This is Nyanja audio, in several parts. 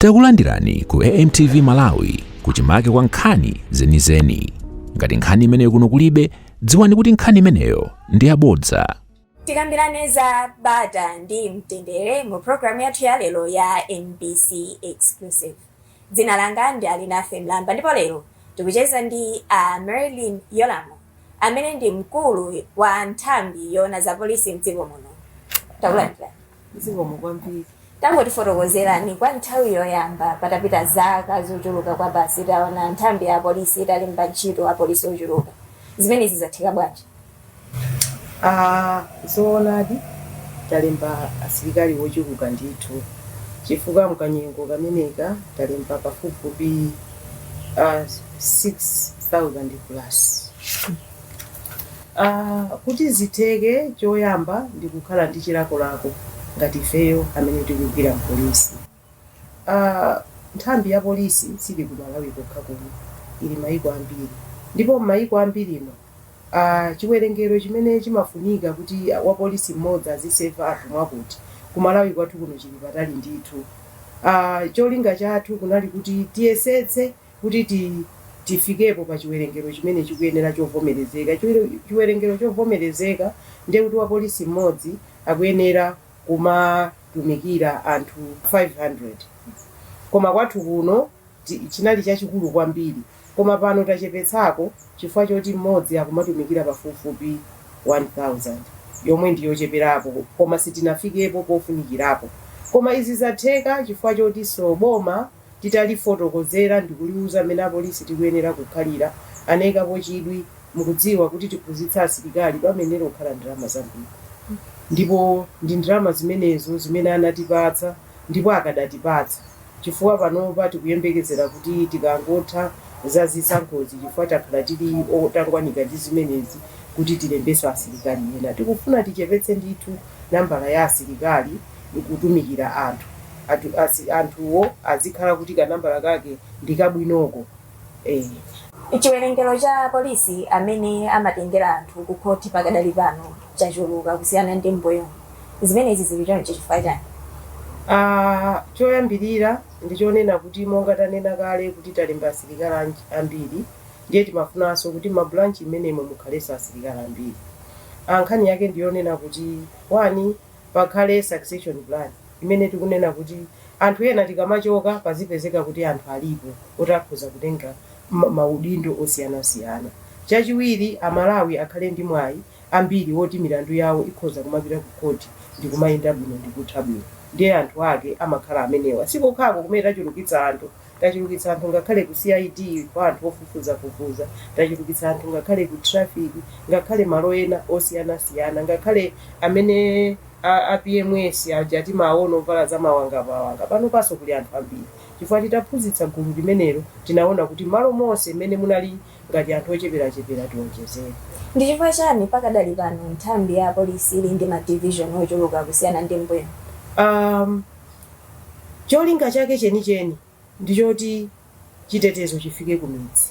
Takulandirani ku AMTV Malawi, kuchimake kwa nkhani zenizeni. Ngati nkhani imeneyo kuno kulibe, dziwani kuti nkhani imeneyo ndi yabodza. Tikambirane za bata ndi mtendere mu programu yathu ya lero ya MBC Exclusive. Dzina langa ndi Alinafe Mlamba, ndipo lero tikucheza ndi a Merlyne Yolamu, amene ndi mkulu wa nthambi yoona za polisi mdziko muno. Takulandirani. Zikomo kwambiri. Tangotifotokozerani, kwa nthawi yoyamba patapita zaka zochuluka kwa basi, taona nthambi ya polisi italemba ntchito apolisi ochuluka. Zimenezi zatheka bwanji? Ah, zoonadi, talemba asilikali wochuluka ndithu, chifukwa mkanyengo kameneka talemba pafupifupi 6000 plus. Kuti zitheke, choyamba ndi kukhala ndi chilakolako ngati ifeyo amene tikugwira mpolisi. Nthambi ya polisi sili ku Malawi kokha kuno, ili mayiko ambiri, ndipo m'mayiko ambirimo chiwerengero chimene chimafunika kuti wapolisi mmodzi aziseva anthu mwakuti, ku Malawi kwathu kuno chili patali ndithu. Cholinga chathu kunali kuti tiyesetse kuti tifikepo pa chiwerengero chimene chikuyenera chovomerezeka. Chiwerengero chovomerezeka ndiye kuti wapolisi mmodzi akuyenera kumatumikira anthu 500, koma kwathu kuno chinali chachikulu kwambiri. Koma pano tachepetsako chifukwa choti mmodzi akumatumikira pafupifupi 1000, yomwe ndi yocheperapo, koma sitinafikepo pofunikirapo. Koma izi zatheka chifukwa choti so boma titalifotokozera ndikuliuza mmene apolisi tikuyenera kukhalira, anayikapo chidwi. Mukudziwa kuti tiphunzitsa asilikali pamenera kukhala ndalama zambiri, ndipo ndi ndalama zimenezo zimene anatipatsa, ndipo akadatipatsa, chifukwa panopa tikuyembekezera kuti tikangotha za zisankhozi, chifukwa takhala tili otangwanika ndi zimenezi, kuti tilembenso asilikali ena. Tikufuna tichepetse ndithu nambala ya asilikali kutumikira anthu. Anthuwo azikhala kuti kanambala kake ndi kabwinoko. Chiwerengero cha polisi amene amatengera anthu ku khoti pakadali pano chachuluka kusiyana ndi mbuyo. Zimenezi zili choncho chifukwa chani? Ah, choyambirira ndichonena kuti, monga tanena kale kuti talemba asilikali ambiri, ndiye timafunanso kuti ma branch imenemo mukhalenso asilikali ambiri. Ah, nkhani yake ndiyonena kuti, one, pakhale succession plan imene tikunena kuti anthu ena tikamachoka pazipezeka kuti anthu alipo oti akhoza kutenga maudindo osiyanasiyana. Chachiwiri, Amalawi akhale ndi mwayi ambiri woti milandu yawo ikhoza kumapita ku khoti ndikumayenda bwino ndikutha bwino. Ndiye anthu ake amakhala amenewa. Sikokhako kumene tachulukitsa anthu. Tachulukitsa anthu ngakhale ku CID, kwa anthu ofufuzafufuza. Tachulukitsa anthu ngakhale ku traffic, ngakhale malo ena osiyanasiyana, ngakhale amene a PMS aja timaona ovala za mawangamawanga, pano paso kuli anthu ambiri, chifukwa titaphunzitsa gulu limenelo tinaona kuti malo monse mmene munali ngati anthu ocheperachepera tionjezere. Ndi chifukwa chani pakadali pano nthambi ya polisi ili ndi ma division ochuluka kusiyana ndi mbuyo? Cholinga chake chenicheni ndichoti chitetezo chifike ku midzi.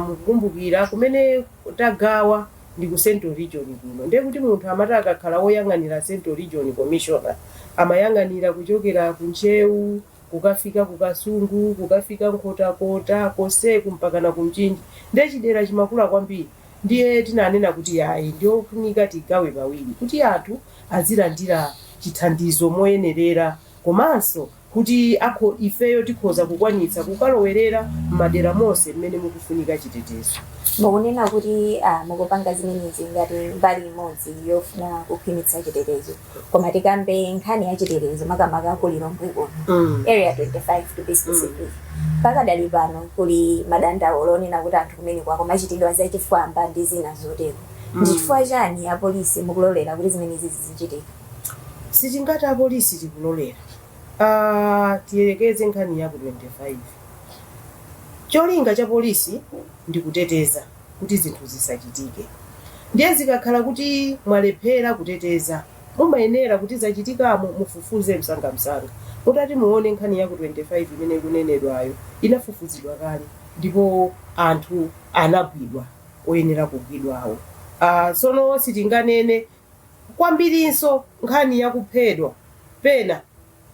Mukukumbukira kumene tagawa ndi ku Central Region kuno, ndiye kuti munthu amati akakhala woyang'anira Central Region Commissioner, amayang'anira kuchokera ku Ntcheu kukafika ku Kasungu, kukafika Nkhotakota, konseku mpakana ku Mchinji. Ndiye chidera chimakula kwambiri. Ndiye tinanena kuti ayi, ndiofunika tigawe pawiri kuti anthu azilandira chithandizo moyenerera, komanso kuti akho ifeyo tikhoza kukwanitsa kukalowerera m'madera monse mmene mukufunika chitetezo. Mukunena kuti mukupanga zimenezi ngati mbali imodzi yofuna kukhwimitsa chitetezo, koma tikambe nkhani ya chitetezo makamaka ku Lilongwe kuno, Area 25 to be specific. Pakadali pano kuli madandaulo onena kuti anthu kumene kwako machitidwa zachifwamba ndi zina zotero. Ndi chifukwa chani apolisi mukulolera kuti zimenezi zizichitika? Sitingati apolisi tikulolera. Tiyelekeze nkhani ya ku 25. Cholinga cha polisi ndi kuteteza kuti zinthu zisachitike. Ndiye zikakhala kuti mwalephera kuteteza, mumayenera kuti zachitikamo mufufuze msangamsanga. Mutati muone nkhani ya ku 25 imene ikunenedwayo, inafufuzidwa kale ndipo anthu anagwidwa oyenera kugwidwawo. Tsono sitinganene kwambirinso nkhani yakuphedwa pena.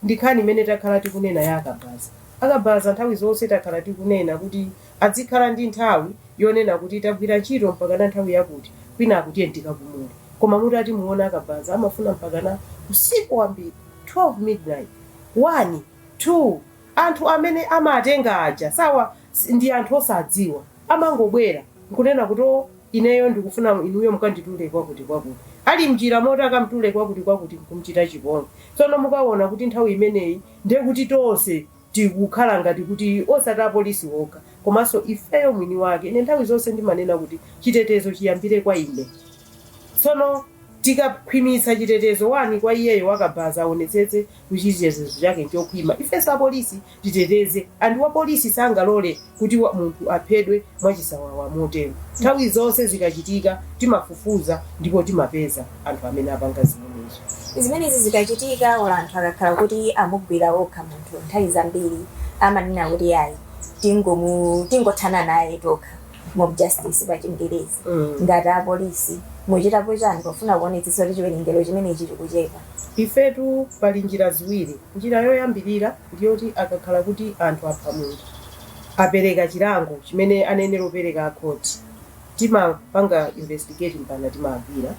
Ndi nkhani imene takhala tikunena ya akabaza. Akabaza nthawi zonse takhala tikunena kuti azikhala ndi nthawi yonena kuti tagwira ntchito mpakana nthawi yakuti, kwina akuti tikapumule. Koma mutati muona, akabaza amafuna mpakana usiku wambiri, 12 midnight, 1, 2. Anthu amene amatenga aja sawa ndi anthu osadziwa, amangobwera nkunena kuti, "Oh, ineyo ndikufuna inuyo mukanditule kwakuti kwakuti." Ali mnjira moti akamtule kwakuti kwakuti, nkumchita chipongwe. Tsono mukaona kuti nthawi imeneyi ndiye kuti tonse tikukhala ngati kuti osati apolisi okha, komanso ifeyo mwini wake. Ine nthawi zonse ndimanena kuti chitetezo chiyambire kwa ine. Tsono tikakhwimitsa chitetezo wani kwa iyeyo wakabaza, aonetsetse kuti chitetezo chake nchokhwima, ifenso apolisi titeteze. Anthu wa polisi sangalole kuti munthu aphedwe mwachisawawa motero. Nthawi zonse zikachitika timafufuza ndipo timapeza anthu amene apanga zimenezo. Zimenezi zikachitika, olo anthu akakhala kuti amugwira okha munthu, nthawi zambiri amanena kuti ayi, tingothana naye tokha, mob justice pa Chingerezi. Ngati apolisi muchitapo chani pofuna kuonetsetsa kuti chiwerengero chimenechi chikuchepa? Ifetu pali njira ziwiri. Njira yoyambirira ndiyoti akakhala kuti anthu apha munthu, apereka chilango chimene anenera opereka akhoti, timapanga investigate mpaka timagwira.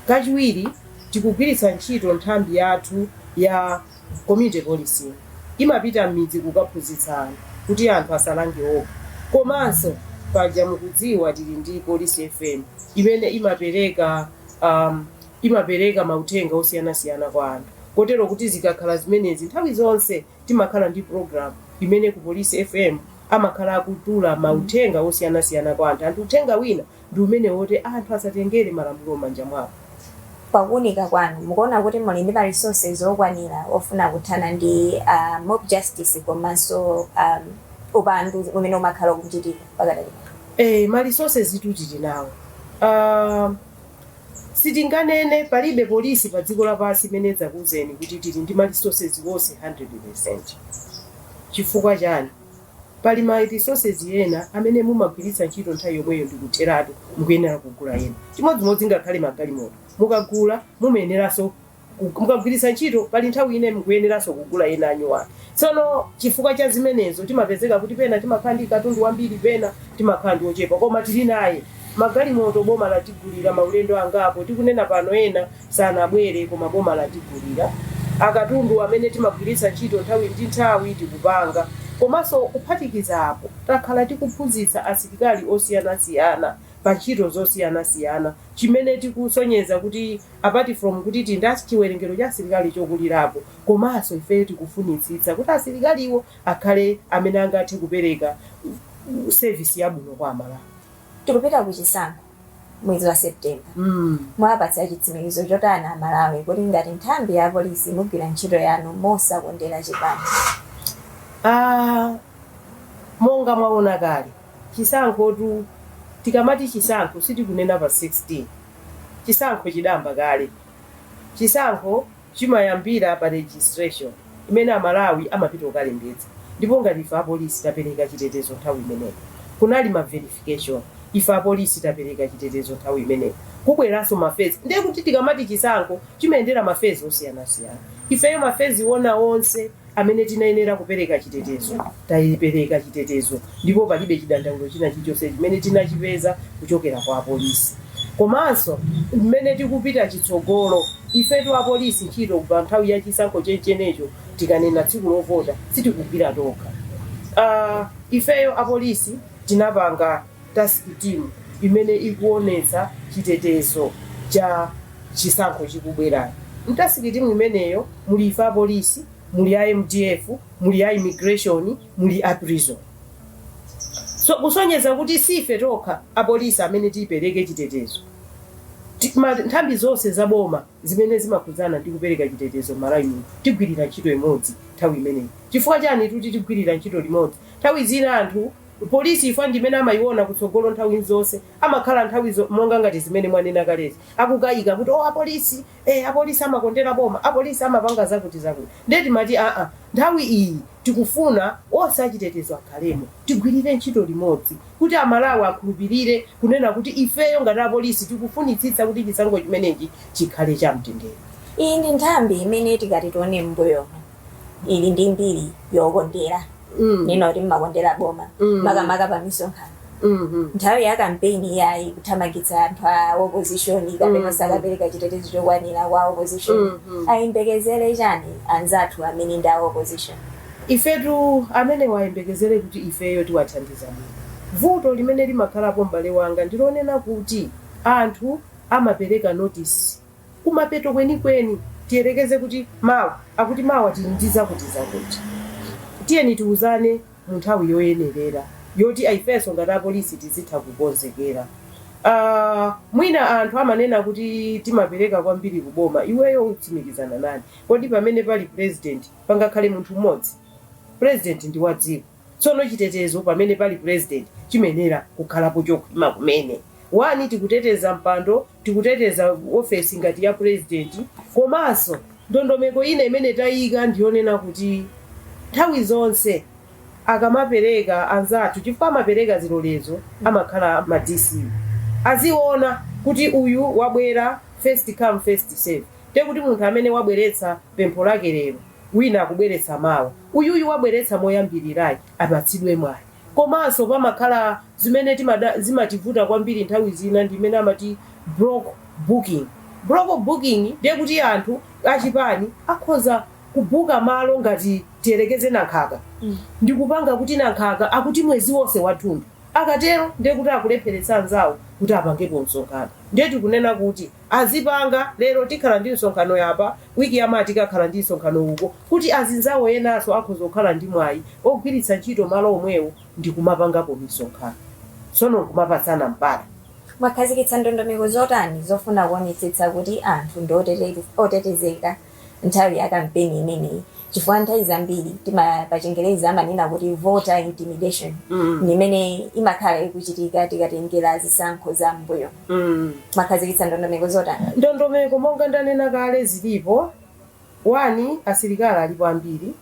Kachiwiri, tikugwiritsa ntchito nthambi yathu ya community policing, imapita m'midzi kukaphunzitsa anthu kuti anthu asalange okha. Komanso paja mukudziwa tili ndi Police FM imene imapereka mauthenga osiyanasiyana kwa anthu, kotero kuti zikakhala zimenezi, nthawi zonse timakhala ndi program imene ku Police FM amakhala akutula mauthenga osiyanasiyana kwa anthu. Anthu uthenga wina ndi umene woti anthu asatengere malamulo m'manja mwawo. Pakuunika kwanu, mukuona kuti muli ndi ma resources okwanira ofuna kuthana ndi mob justice komanso upandu umene umakhala ukuchitika pakadali? Ma resources tili nawo. Sitinganene, palibe polisi pa dziko lapansi imene idzakuwuzeni kuti tili ndi ma resources wonse 100%. Chifukwa chani? Pali ma resources ena amene mumagwiritsa ntchito nthawi yomweyo ndikutheratu, mukuyenera kugula ena. Chimodzimodzi ngakhale magalimoto, mukagula mumayeneranso mukagwiritsa ntchito, pali nthawi ine mukuyeneranso kugula ena anyuwani. Tsono chifukwa cha zimenezo timapezeka kuti pena timakhala ndi katundu wambiri, pena timakhala ndi ochepa, koma tili naye magalimoto. Boma latigulira maulendo angapo, tikunena pano ena sanabwere, koma boma latigulira akatundu amene timagwiritsa ntchito nthawi ndi nthawi tikupanga. Komanso kuphatikiza apo, takhala tikuphunzitsa asilikali osiyanasiyana pa ntchito zosiyanasiyana, chimene tikusonyeza kuti apart from kuti tili ndi chiwerengero cha asilikali chokulirapo, komanso ifeyo tikufunitsitsa kuti asilikaliwo akhale amene angathe kupereka service yabwino kwa Amalawi. Tikupita ku chisankho mwezi wa September. Mwapatsa chitsimikizo chotani Amalawi kuti ngati nthambi ya polisi mugwira ntchito yanu mosakondera chipani? Ah, monga mwaona kale, chisankhotu, tikamati chisankho sitikunena pa 16. Chisankho chidamba kale. Chisankho chimayambira pa registration imene Amalawi amapita kukalembetsa, ndipo ngati ife apolisi tapereka chitetezo nthawi imeneyo. Kunali ma verification, ife apolisi tapereka chitetezo nthawi imeneyo. Kubweranso ma phase, ndiye kuti tikamati chisankho chimayendera ma phase osiyanasiyana. Ifeyo ma phase wona onse amene tinayenera kupereka chitetezo, tayipereka chitetezo, ndipo palibe chidandaulo china chilichonse chimene tinachipeza kuchokera kwa apolisi. Komanso mmene tikupita chitsogolo, ifetu apolisi ntchito pa nthawi ya chisankho chenchenecho, tikanena tsiku lovota, sitikugwira tokha. Ifeyo apolisi tinapanga task team imene ikuonetsa chitetezo cha chisankho chikubwerayo. M'task team imeneyo muli ife apolisi, muli a MDF, muli a immigration, muli a prison. So kusonyeza kuti sife tokha apolisi amene tipereke chitetezo. Nthambi zonse za boma zimene zimakhudzana ndi kupereka chitetezo m'Malawi muno tigwirira ntchito imodzi nthawi imeneyi. Chifukwa chani tuti tigwirira ntchito limodzi? Nthawi zina anthu polisi ifa ndimene amayiona kutsogolo, nthawi zonse amakhala nthawi monga ngati zimene mwanena kalezi, akukayika kuti, "Oh, apolisi, apolisi amakondera boma, apolisi amapanga zakuti zakuti." Ndiye timati aa, nthawi iyi tikufuna onse achitetezo akhalemo, tigwirire ntchito limodzi kuti Amalawi akhulupirire kunena kuti ifeyo ngati apolisi tikufunitsitsa kuti chisankho chimenechi chikhale chamtendere. Iyi ndi nthambi imene tikati tione m'mbuyomo Ili ndi mbiri yokondera, nino timmakondera boma, makamaka pa misonkhano. Nthawi ya kampeni yayi kuthamangitsa anthu a opposition kapena sakapereka chitetezo chokwanira kwa opposition. Ayembekezere chani anzathu amene ndi a opposition? Ifetu amene wayembekezere kuti ifeyo tiwathandiza bwino. Vuto limene limakhalapo, m'bale wanga, ndilonena kuti anthu amapereka notice kumapeto kwenikweni. Tiyerekeze kuti mawa akuti mawa tili ndi zakuti zakuti, tiyeni tiuzane mu nthawi yoyenerera yoti ifenso ngati apolisi tizitha kukonzekera. Mwina anthu amanena kuti timapereka kwambiri kuboma. Iweyo utsimikizana nani? Kodi pamene pali president pangakhale munthu mmodzi? President ndi wa dziko. Tsono chitetezo pamene pali president chimenera kukhalapo chokhwima kumene. One, tikuteteza mpando, tikuteteza ofesi ngati ya president, komanso ndondomeko ina imene tayika ndiyonena kuti nthawi zonse akamapereka anzathu, chifukwa amapereka zilolezo amakhala ma DC, aziona kuti uyu wabwera, first come first serve. Tekuti munthu amene wabweretsa pempho lake lero, wina akubweretsa mawa, uyuyu wabweretsa moyambirirayi apatsidwe mwayi. Komanso pamakhala zimene zimativuta kwambiri nthawi zina, ndimene amati block booking. Block booking ndiye kuti anthu achipani akhoza kubuka malo, ngati tiyerekeze Nankhaka, ndikupanga kuti Nankhaka akuti mwezi wonse wathunthu. Akatero ndiye kuti akulepheretsa anzawo kuti apangepo msonkhano. Ndiye tikunena kuti azipanga lero tikhala ndi msonkhano yapa, wiki yamawa tikakhala ndi msonkhano uko, kuti azinzawo enanso akhoza kukhala ndi mwayi ogwiritsa ntchito malo omwewo ndi kumapangapo misonkhano, tsono nkumapatsana mpata. Mwakhazikitsa ndondomeko zotani zofuna kuonetsetsa kuti anthu ndi otetezeka nthawi ya kampeni imeneyi? Chifukwa nthawi zambiri tima pa Chingerezi amanena kuti voter intimidation, imene imakhala ikuchitika tikatengera zisankho za mbuyo. Mwakhazikitsa ndondomeko zotani? Ndondomeko, monga ndanena kale, zilipo. One, asilikali alipo ambiri,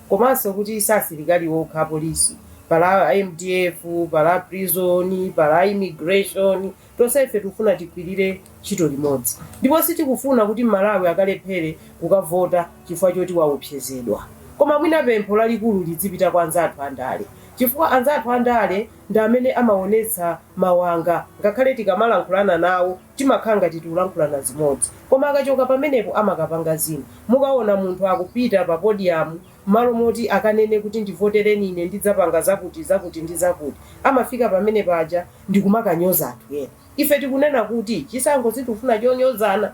komanso kuti si asilikali okha apolisi, pala MDF, pala prison, pala immigration. Tonsefe tikufuna tigwirire ntchito limodzi, ndipo sitikufuna kuti Mmalawi akalephere kukavota chifukwa choti waopsezedwa. Koma mwina pempho lalikulu lidzipita kwa anzathu andale, chifukwa anzathu andale ndi amene amaonetsa mawanga. Ngakhale tikamalankhulana nawo timakhala ngati tikulankhulana zimodzi, koma akachoka pamenepo amakapanga zina. Mukaona munthu akupita pa podium, malo moti akanene kuti ndivotereni ine, ndidzapanga zakuti zakuti ndi zakuti, amafika pamene paja ndikumakanyoza anthu ena. Ife tikunena kuti chisankho sitikufuna chonyozana.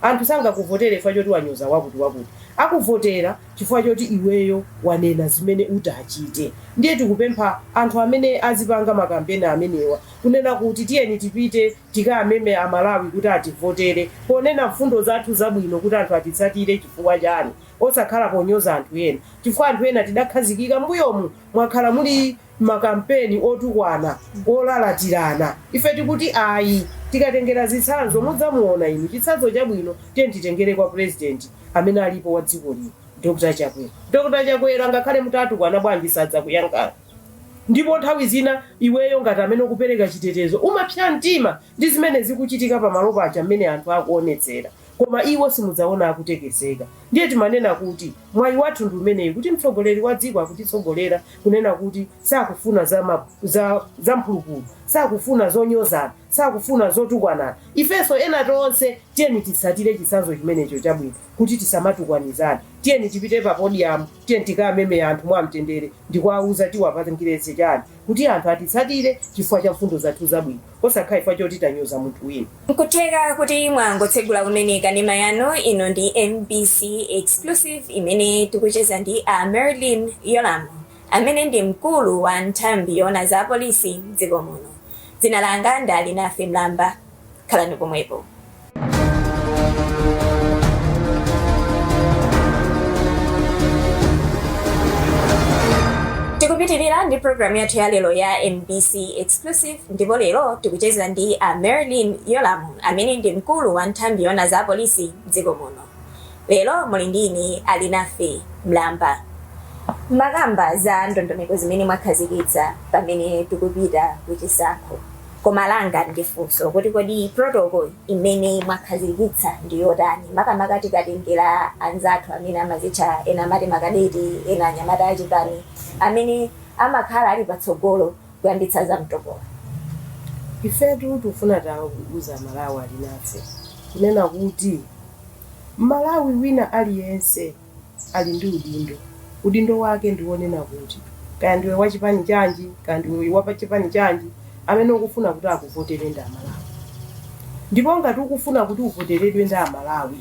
Anthu sangakuvotere chifukwa choti wanyoza wakuti wakuti, akuvotera chifukwa choti iweyo wanena zimene utachite. Ndiye tikupempha anthu amene azipanga makampeni amenewa kunena kuti tiyeni tipite tikameme Amalawi kuti ativotere ponena mfundo zathu zabwino, kuti anthu atitsatire chifukwa chani, osakhala ponyoza anthu ena, chifukwa anthu ena tidakhazikika mbuyomu mwakhala muli makampeni otukwana, olalatirana. Ife tikuti ayi. Tikatengera zitsanzo, mudzamuona inu chitsanzo chabwino, tiye titengere kwa president amene alipo wa dziko lino, Dr Chakwera. Dr Chakwera, ngakhale mutatukwana bwanji, sadzakuyankhani. Ndipo nthawi zina iweyo ngati amene ukupereka chitetezo umapsa mtima ndi zimene zikuchitika pamalo paja, mmene anthu akuonetsera, koma iwo simudzaona akutekeseka. Ndiye timanena kuti mwayi wathu ndi umeneyi, kuti mtsogoleri wa dziko akutitsogolera kunena kuti sakufuna za mphulupulu, sakufuna zonyozana, sakufuna zotukwanana. Ifenso ena tonse tiyeni titsatire chitsanzo chimenecho chabwino, kuti tisamatukwanizane. Tiyeni tipite pa podium, tiyeni tikameme anthu mwamtendere ndikuwauza tiwapangiretse chani, kuti anthu atitsatire chifukwa cha mfundo zathu zabwino, osakhala chifukwa choti tanyoza munthu wina. Nkutheka kuti mwangotsegula kumene kanema yanu. Ino ndi MBC Exclusive, imene tikucheza ndi a Merlyne Yolamu, amene ndi mkulu wa nthambi yoona za polisi mdziko muno. Dzina langa ndi Alinafe Mlamba. Khalani pomwepo. Tikupitirira ndi programu yathu ya lero ya MBC Exclusive, ndipo lero tikucheza ndi a Merlyne Yolamu, amene ndi mkulu wa nthambi yoona za polisi mdziko muno. Lero muli ndi ine Alinafe Mlamba. Makamba za ndondomeko zimene mwakhazikitsa pamene tikupita kuchisankho. Koma langa ndifunso kuti kodi protocol imene mwakhazikitsa ndi yotani, makamaka tikatengera anzathu amene amazitcha, ena amati makadeti, ena anyamata achipani amene amakhala ali patsogolo kuyambitsa za mtopola? Ifetu tikufuna tauza Malawi ali nafe kunena kuti Malawi wina aliyense ali ndi udindo. Udindo wake ndiwonena kuti kaya ndiwe wachipani chanji, kaya ndiwe wapachipani chanji, amene ukufuna kuti akuvotere ndi Amalawi. Ndipo ngati ukufuna kuti uvoteredwe ndi Amalawi,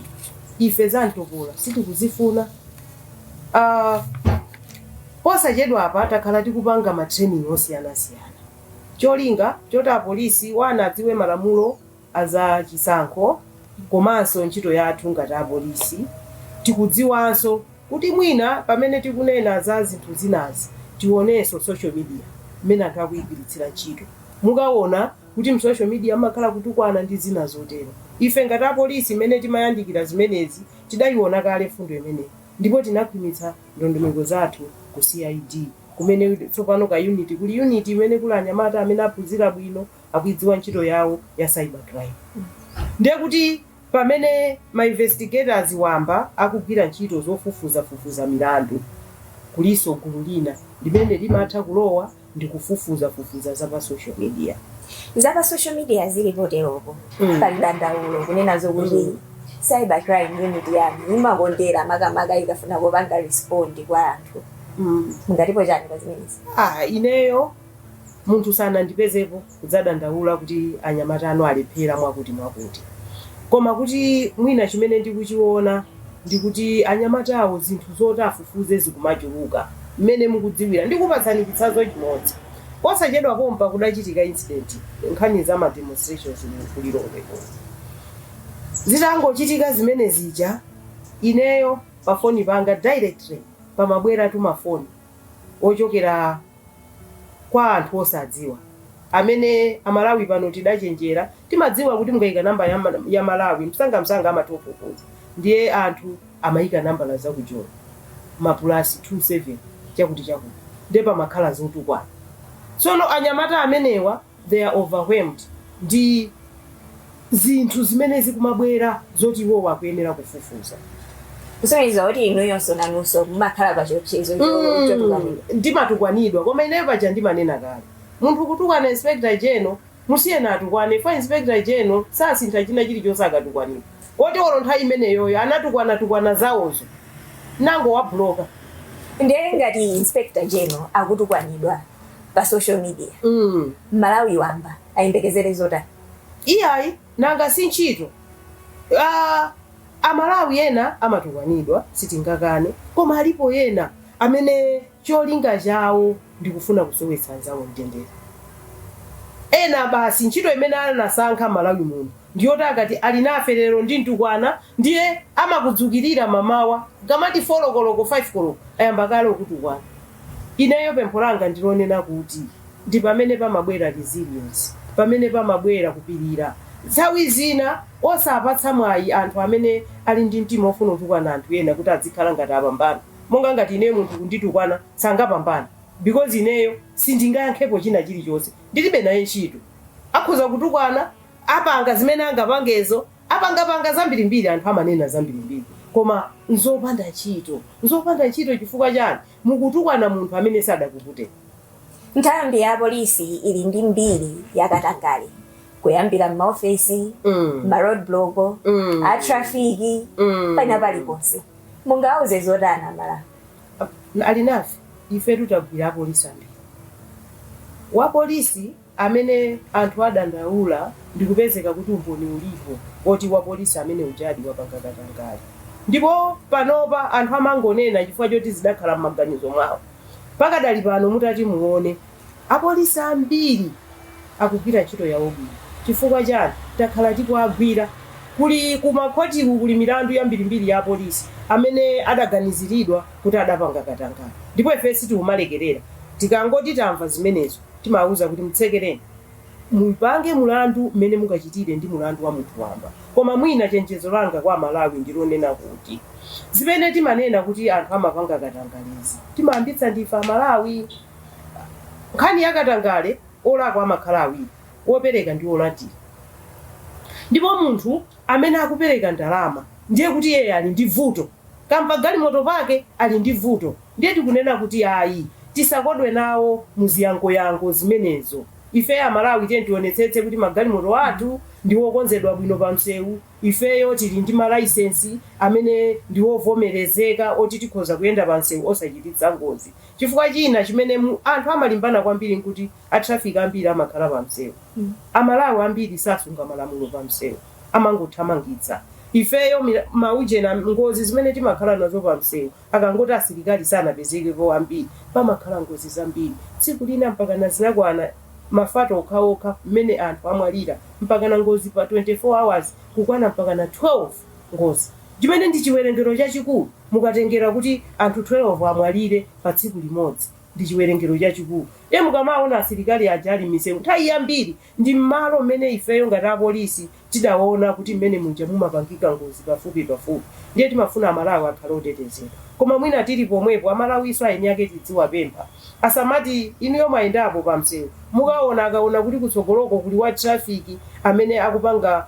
ife za mtopola sitikuzifuna. Posachedwa apa takhala tikupanga ma training osiyanasiyana, cholinga choti apolisi wana adziwe malamulo aza chisankho komanso ntchito yathu ngati apolisi. Tikudziwanso kuti mwina pamene tikunena za zinthu zinazi, tionenso social media mmene anthu akuyigwiritsira ntchito. Mukaona kuti mu social media amakhala kutukwana ndi zina zotero. Ife ngati apolisi, imene timayandikira zimenezi, tidayiona kale mfundo imeneyi ndipo tinakhwimitsa ndondomeko zathu ku CID, kumene tsopano ka unit, kuli unit imene kuli anyamata amene aphunzira bwino, akuidziwa ntchito yawo ya cyber crime. Ndiye kuti pamene ma investigators wamba akugwira ntchito zofufuzafufuza milandu, kuliso gulu lina limene limatha kulowa ndi kufufuzafufuza za pa social media. Za pa social media zilipo teropo. Pali dandaulo kunena zokuti cyber crime unit yanu imakondera, makamaka ikafuna kupanga respond kwa anthu. Mungatipo chani pa zimenezi? Ah, ineyo munthu sanandipezepo kudzadandaula kuti anyamata anu alephera mwakuti mwakuti. Koma kuti mwina chimene ndikuchiona ndikuti anyamatawo zinthu zoti afufuze zikumachuluka mmene mukudziwira. Ndikupatsani chitsanzo chimodzi. Posachedwa pompa kudachitika incident, nkhani za ma demonstrations ku Lilongwe kuno. Zitangochitika zimene zija, ineyo pafoni panga directly pamabwera tumafoni ochokera kwa anthu osadziwa, amene Amalawi pano tidachenjera, timadziwa kuti mukayika namba ya Malawi, msangamsanga amatifufuza. Ndiye anthu amayika nambala zakujola, ma plus 27 chakuti chakuti, ndiye pamakhala zotukwana. Tsono anyamata amenewa, they are overwhelmed ndi zinthu zimene zikumabwera zoti iwowo akuyenera kufufuza. Kusonyeza kuti inuyonso nanunso mumakhala pa chiopsezo chotukwanidwa. Ndimatukwanidwa, koma ineyo paja ndimanena kale, munthu kutukwana Inspector General, musiyeni atukwane fa Inspector General sasintha china chilichonse akatukwanidwa. Oti olo nthawi imeneyoyo anatukwana tukwana zawozo, nango wabloka. Ndiye ngati Inspector General akutukwanidwa pa social media, Malawi wamba ayembekezere zotani? Iyayi, nanga si ntchito? Amalawi ena amatukwanidwa, sitingakane, koma alipo ena amene cholinga chawo ndikufuna kusowetsa anzawo mtendere. Ena basi ntchito imene anasankha Malawi muno ndiyoti akati ali nafe lero ndi mtukwana, ndiye amakudzukirira mamawa kamati 4 koloko, 5 koloko, ayamba kale ukutukwana. Ineyo pempho langa ndilonena kuti ndi pamene pamabwera resilience, pamene pamabwera kupirira. Nthawi zina osapatsa mwayi anthu amene ali ndi mtima ofuna kutukwana anthu ena kuti azikhala ngati apambana. Monga ngati ineyo, munthu kunditukwana sangapambana, because ineyo sindingayankhepo china chilichonse, ndilibe naye ntchito. Akhoza kutukwana, apanga zimene angapangezo, apangapanga zambirimbiri, anthu amanena zambirimbiri, koma nzopanda ntchito, nzopanda ntchito. Chifukwa chani? Mukutukwana munthu amene sadakupute. Nthambi ya polisi ili ndi mbiri yakatangale, kuyambira m'maofesi, ma roadblock, a trafiki, pena paliponse. Mungauze zotani Amalawi? Ali nafe, ife tutagwira apolisi ambiri. Wapolisi amene anthu adandaula ndikupezeka kuti umboni ulipo oti wapolisi amene ujadi wapanga katangale, ndipo panopa anthu amangonena chifukwa choti zidakhala m'maganizo mwawo. Pakadali pano mutati muone, apolisi ambiri akugwira ntchito yawo bwino. Chifukwa chani? Takhala tikuagwira. Kuli kumakhotiku, kuli milandu yambirimbiri ya apolisi amene adaganiziridwa kuti adapanga katangale, ndipo ife sitikumalekerera. Tikangoti tamva zimenezo, timawuza kuti mutsekereni, mupange mulandu mmene mungachitire ndi mulandu wa munthu wamba. Koma mwina chenjezo langa kwa Malawi ndilonena kuti zimene timanena kuti anthu amapanga katangalezi, timayambitsa ndife Amalawi. Nkhani ya katangale, olakwa amakhala awiri. Wopereka ndi wolandira. Ndipo munthu amene akupereka ndalama ndiye kuti iye ali ndi vuto, kampa galimoto pake ali ndi vuto. Ndiye tikunena kuti ayi, tisakodwe nawo muziyangoyango zimenezo. Ife Amalawi tiye tionetsetse kuti magalimoto athu ndi wokonzedwa bwino pa msewu. Ifeyo tili ndi malaisensi amene ndi wovomerezeka oti tikhoza kuyenda pa msewu osachititsa ngozi. Chifukwa china chimene anthu amalimbana kwambiri nkuti a traffic ambiri amakhala pa msewu. Amalawi ambiri sasunga malamulo pa msewu, amangothamangitsa. Ifeyo maujena ngozi zimene timakhala nazo pa msewu, akangoti asilikali sanapezekepo ambiri, pamakhala ngozi zambiri. Tsiku lina mpakana zinakwana ma fatal okhaokha mmene anthu amwalira, mpakana ngozi pa 24 hours kukwana mpakana 12 ngozi, chimene ndi chiwerengero chachikulu. Mukatengera kuti anthu 12 amwalire pa tsiku limodzi, ndi chiwerengero chachikulu. Iye mukamaona asilikali aja ali m'misewu nthawi yambiri, ndi mmalo mmene ifeyo ngati apolisi tidaona kuti mmene muja mumapangika ngozi pafupi pafupi. Ndiye timafuna Amalawi akhale otetezedwa. Koma mwina tili pomwepo, Amalawiso aeni ake tidziwapempha asamati, inuyo mayendapo pa msewu, mukaona akaona kuti kutsogoloko kuli wa traffic amene akupanga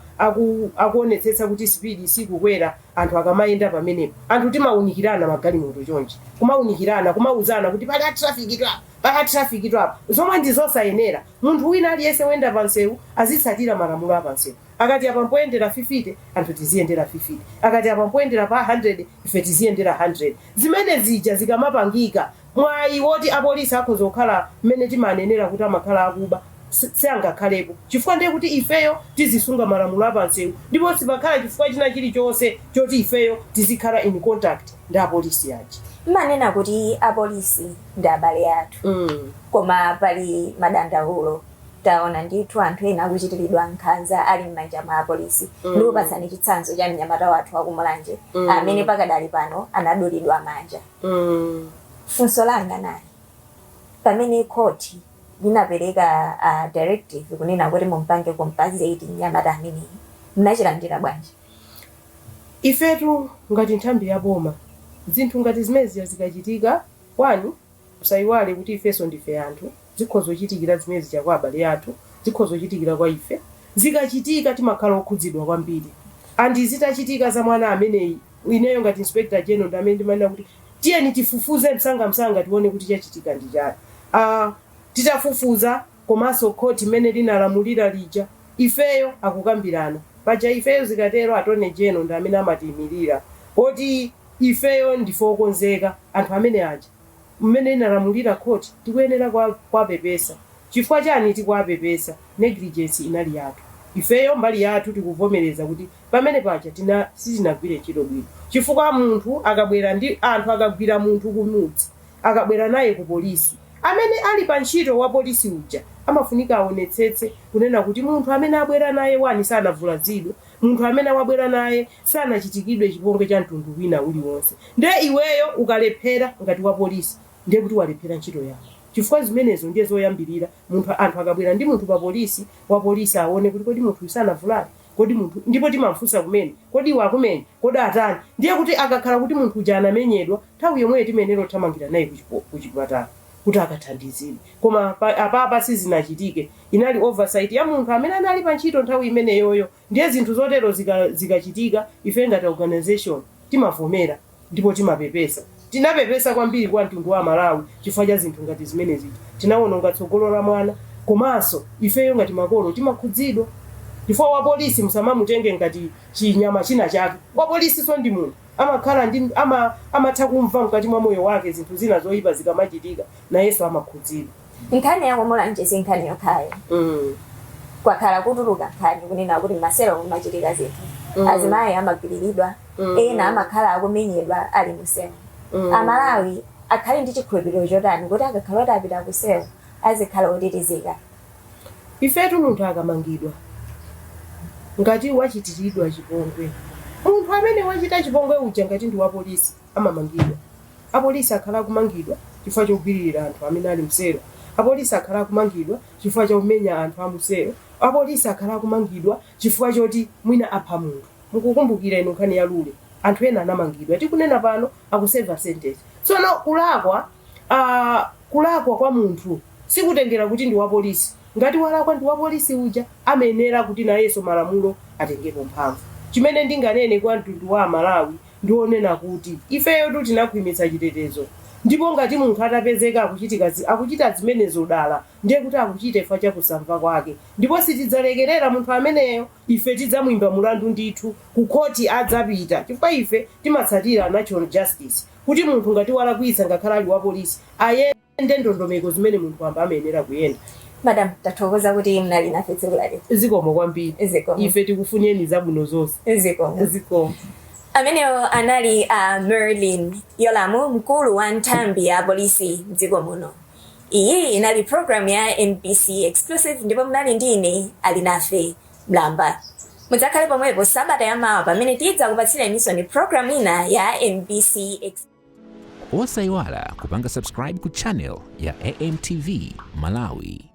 akuonetsetsa kuti speed sikukwera anthu akamayenda pamenepo, anthu timawunikirana magalimoto chonchi, kumawunikirana, kumauzana kuti pali a traffic tu apa, pali a traffic tu apa, zomwe ndi zosayenera. Munthu wina aliyense woyenda pa msewu azitsatira malamulo a pa msewu. Akati apa mpoyendera 50, anthu tiziyendera 50. Akati apa mpoyendera pa 100, ife tiziyendera 100. Zimene zija zikamapangika, mwayi woti apolisi akhoza kukhala mmene timanenera kuti amakhala akuba siangakhalepo, chifukwa ndiye kuti ifeyo tizisunga malamulo a pansewu, ndipo sipakhala chifukwa china chilichonse choti ifeyo tizikhala in contact ndi apolisi aja. Mmanena kuti apolisi ndi abale athu, koma pali madandaulo. Taona ndithu anthu ena akuchitiridwa nkhanza ali m'manja mwa apolisi. Ndikupatsani chitsanzo cha mnyamata wathu wakuMulanje amene pakadali pano anadulidwa manja. Funso langa nali, pamene khoti linapereka directive kunena kuti mumpange compensate mnyamata ameneyi, mnachilandira bwanji? Ifetu ngati nthambi ya boma, zinthu ngati zimenezi zikachitika, one, usayiwale kuti ifenso ndife anthu. Zikhoza kuchitikira zimene zija kwa abale athu, zikhoza kuchitikira kwa ife. Zikachitika timakhala okhudzidwa kwambiri. And zitachitika za mwana ameneyi, ineyo ngati Inspector General ndi amene ndimanena kuti tiyeni tifufuze msangamsanga, tione kuti chachitika ndi chani. Titafufuza komanso khoti imene linalamulira lija, ifeyo akukambirana paja, ifeyo zikatero Attorney General ndi amene amatiyimirira poti ifeyo ndife okonzeka. Anthu amene aja mmene inalamulira khoti, tikuyenera kwapepesa. Chifukwa chani tikuwapepesa? Negligence inali yathu ifeyo. Mbali yathu tikuvomereza kuti pamene paja sitinagwire ntchito bwino, chifukwa munthu akabwera ndi anthu, akagwira munthu kumudzi, akabwera naye ku polisi, amene ali pa ntchito wa polisi uja amafunika aonetsetse kunena kuti munthu amene abwera naye, one, sanavulazidwe, munthu amene wabwera naye sanachitikidwe chipongwe cha mtundu wina uliwonse. Ndiye iweyo ukalephera ngati wa polisi, ndiye kuti walephera ntchito yako, chifukwa zimenezo ndiye zoyambirira. Munthu, anthu akabwera ndi munthu pa polisi, wa polisi aone kuti kodi munthu uyu sanavulale, kodi munthu, ndipo timamfunsa kumene, kodi iwe akumene, kodi atani? Ndiye kuti akakhala kuti munthu uja anamenyedwa, nthawi yomweyo timayenera kuthamangira naye kuchipatala kuti akathandizidwe. Koma apapa sizinachitike, inali oversight ya munthu amene anali pa ntchito nthawi imeneyoyo. Ndiye zinthu zotero zikachitika, ife ngati organization timavomera ndipo timapepesa. Tinapepesa kwambiri kwa mtundu wa Malawi chifukwa cha zinthu ngati zimenezi. Tinawononga tsogolo la mwana, komanso ifeyo ngati makolo timakhudzidwa, chifukwa wa polisi musamamutenge ngati chinyama china chake. Wa polisi so ndi munthu, amakhala ndi amatha kumva mkati mwa moyo wake zinthu zina zoyipa zikamachitika, nayenso amakhudzidwa. Nkhani yakuMulanje si nkhani yokhayo. Kwakhala kutuluka nkhani kunena kuti maselo mumachitika zinthu, azimayi amagwiriridwa, ena amakhala akumenyedwa ali mu cell. Amalawi akhale ndi chikhulupiriro chotani kuti akakhala kuti apita ku cell azikhala otetezeka? Ifetu munthu akamangidwa ngati wachitiridwa chipongwe, munthu amene wachita chipongwe uja ngati ndi wapolisi amamangidwa. Apolisi akhala akumangidwa chifukwa chogwiririra anthu amene ali m'cell. Apolisi akhala akumangidwa chifukwa chokumenya anthu amu cell. Apolisi akhala akumangidwa chifukwa choti mwina apha munthu. Mukukumbukira inu nkhani ya Lule, anthu ena anamangidwa, tikunena pano akuseva sentence. Tsono kulakwa kwa munthu sikutengera kuti ndi wapolisi. Ngati walakwa ndi wapolisi uja, amayenera kuti nayenso malamulo atengepo mphamvu. Chimene ndinganene kwa mtundu wa Amalawi ndionena kuti ifeyo tu tinakhwimitsa chitetezo, ndipo ngati munthu atapezeka akuchita zimenezo dala, ndiye kuti akuchita chifukwa chakusamva kwake, ndipo sitidzalekerera munthu ameneyo. Ife tidzamwimba mulandu ndithu, ku khoti adzapita, chifukwa ife timatsatira natural justice, kuti munthu ngati walakwitsa, ngakhale ali wa polisi, ayende ndondomeko zimene munthu wamba amayenera kuyenda. Madam, tathokoza kuti mnali nafe tsiku la lero. Zikomo kwambiri. Zikomo. Ife tikufuneni zabwino zonse. Zikomo. Zikomo. Amenewo anali a Merlyne Yolamu, mkulu wa nthambi ya polisi mdziko muno. Iyi inali program ya MBC Exclusive, ndipo munali ndi ine, Alinafe Mlamba. Mudzakhale pomwepo sabata yamawa pamene tidzakupatsireninso ni program ina ya MBC Exclusive. Osayiwala kupanga subscribe ku channel ya AMTV Malawi.